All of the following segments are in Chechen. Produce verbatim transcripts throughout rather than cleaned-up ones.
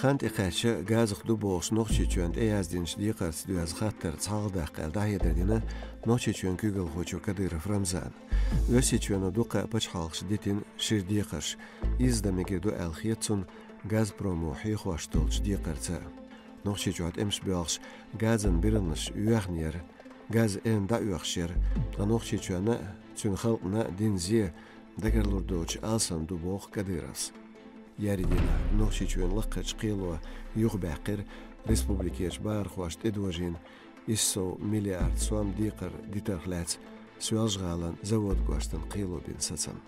Хан тӀекхаьчча, газах ду бохуш Нохчийчоьнна тӀеяздинчу декхарца доьзна хаттар цхьалгӀадаккха аьлла дӀахьедар дина Нохчийчоьнан куьйгалхочо Кадыров Рамзана. Оьрсийчоьно дуккха а пачхьалкхаш дитина шира декхарш, изза дан мегар ду аьлла хета цунна Газпромо хьехош долчу декхарца. Нохчийчохь тӀемаш боьлхуш, газан биргӀанаш йоьхна яра, газ эвна дӀаоьхуш яра, ткъа Нохчийчоьнна а, цуьнан халкъана а дина зе дагарлур доцуш алсам ду боху Кадыровс. Еарин дийнахь Нохчийчоьнан лакхарчу кхело юхабаьккхира республикерчу бахархошна тӀедожийна исс сов миллиард сом декхар дитарх лаьцна Соьлжа-ГӀалин Завод-гӀоштан кхело бина сацам.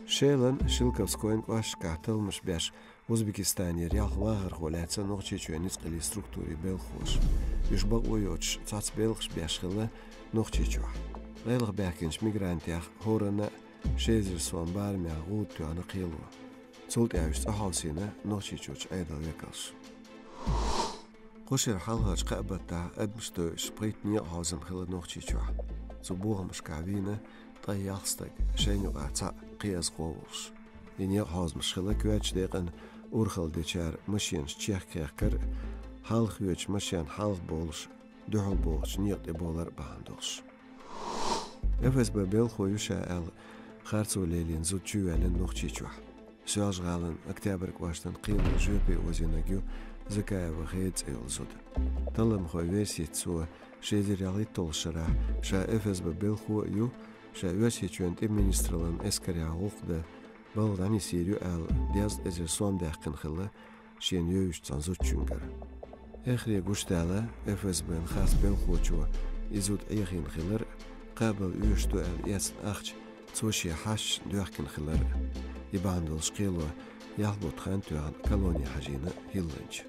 Шелан Шелковскойн кӀошташкахь талламаш беш Узбекистанера ялх вахархо лаьцна Нохчийчоьнан ницкъаллин структурийн белхахоша. Уьш бакъо йоцуш цхьацца белхаш беш хилла Нохчийчохь. ГӀелах баьхкинчу мигрантех хӀоранна а ши эзар сом барамехь гӀуда тоьхна кхело. Цул тӀаьхьа уьш цӀа хьовсийна Нохчийчуьрчу Ӏедалан векалша. Кху шеран хьалхарчу кхаа баттахь адамаш дойуш пхийтта некъан хьовзам хилла Нохчийчохь. Цу бохамашкахь вийна ткъе ялх стаг, шайна юкъахь цхьаъ кхиазхо волуш. И некъан хьовзамаш хилла коьртачу декъана урхалла дечара машенаш чехка хехкар а, хьалха хьоьжучу машенна хьалха бовлуш, дуьхьал богӀучу некъа тӀе бовлар а бахьана долуш. Эф эс бэ белхахо ю ша аьлла, харцо лелийна зуда чувоьллина Нохчийчохь. Соьлжа-ГӀалин Октябрь кӀоштан кхело жоьпе озийнарг ю Закаева Хеда цӀе йолу зуда. Талламхойн версица, цо ши эзар ялхитталгӀачу шарахь ша Эф эс бэ белхахо а ю, ша Оьрсийчоьнан тӀеман министраллин эскарехь гӀуллакх дан балха дӀанисйийр ю аьлла, дезткъа эзар сом даьккхина хилла шена евзачу цхьана зудчуьнгара. Эххар гучудаьлла, Эф эс бэ-н харц белхахочо и зуда Ӏехийна хилар а, кхабала оьшуш ду аьлла эцна ахча цо шен хьашташна доьхкина хилар а. И бахьана долуш кхело ялх бутт хан тоьхна колоне хьажийна хӀилланча.